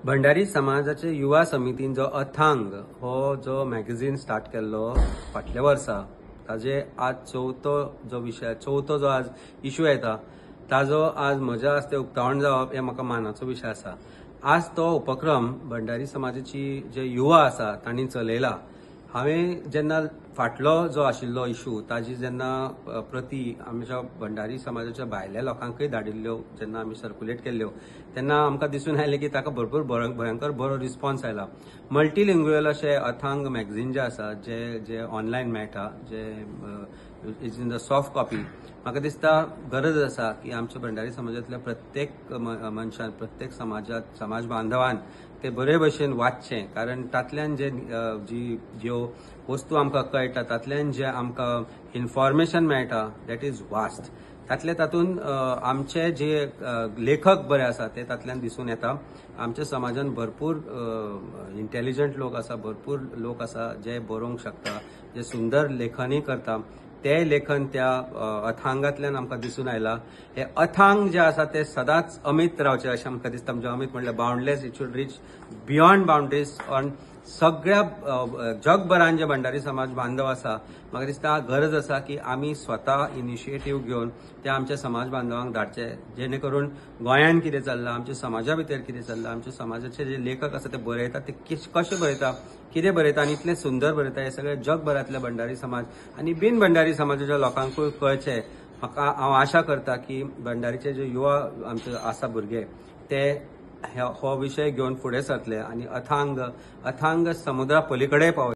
भंडारी समाजाचे युवा समितीन जो अथांग हो जो मॅगझीन स्टार्ट केल्लो फाटल्या वर्सा, ताजे आज चवथो जो विशय, चवथो जो आज इशू येता ताजो आज म्हज्या हस्ते उक्तावण जावप हे म्हाका मानाचो विशय आसा. आज तो उपक्रम भंडारी समाजाची जे युवा आसा तांणी चलयला. हांवें जेन्ना फाटलो जो आशिल्लो इशू ताजी जेन्ना प्रती आमच्या भंडारी समाजाच्या भायल्या लोकांकय धाडिल्ल्यो, जेन्ना आमी सर्कुलेट केल्ल्यो तेन्ना आमकां दिसून आयलें की ताका भरपूर भयंकर बरो रिस्पॉन्स आयला. मल्टीलिंग्युअल अशें अथांग मॅगझीन जें आसा, जे जे ऑनलायन मेळटा, जे is in the soft copy, म्हाका दिसता गरज आसा की आमच्या भंडारी समाजांतल्या प्रत्येक मनशान, प्रत्येक समाजात समाज बांधवान ते बरे भशेन वाचचें, कारण तातल्यान जे जी ज्यो वस्तू आमकां कळटा, तातल्यान जे आमकां इन्फॉर्मेशन मेळटा that is vast. तातले तातूंत आमचे जे लेखक बरे आसा ते तातल्यान दिसून येता. आमच्या समाजान भरपूर इंटेलिजंट लोक आसा, भरपूर लोक आसा जे बरोवंक शकता, जे सुंदर लेखनूय करता. ते लेखन त्या अथांगांतल्यान आमकां दिसून आयला. हे अथांग जे आसा ते सदांच अमीत रावचे अशें आमकां दिसता. म्हणजे अमीत म्हणल्यार boundless, it should reach beyond boundaries on सगळ्या जगभरान जे भंडारी समाज बांधव आसा, म्हाका दिसता गरज आसा की आमी स्वता इनिशिएटीव घेवन ते आमच्या समाज बांधवांक धाडचे, जेणे करून गोंयांत कितें चल्लां, आमच्या समाजा भितर कितें चल्लां, आमच्या समाजाचे जे लेखक आसा ते बरयतात ते कशे बरयता, कितें बरयता आनी इतलें सुंदर बरयता, हे सगळे जगभरांतले भंडारी समाज आनी बिन भंडारी समाजाच्या लोकांकूय कळचें. म्हाका हांव आशा करता की भंडारीचे जे युवा आमचे आसा भुरगे ते हो विशय घेवन फुडें सरतले आनी अथांग अथांग समुद्रा पलीकडे पावतले.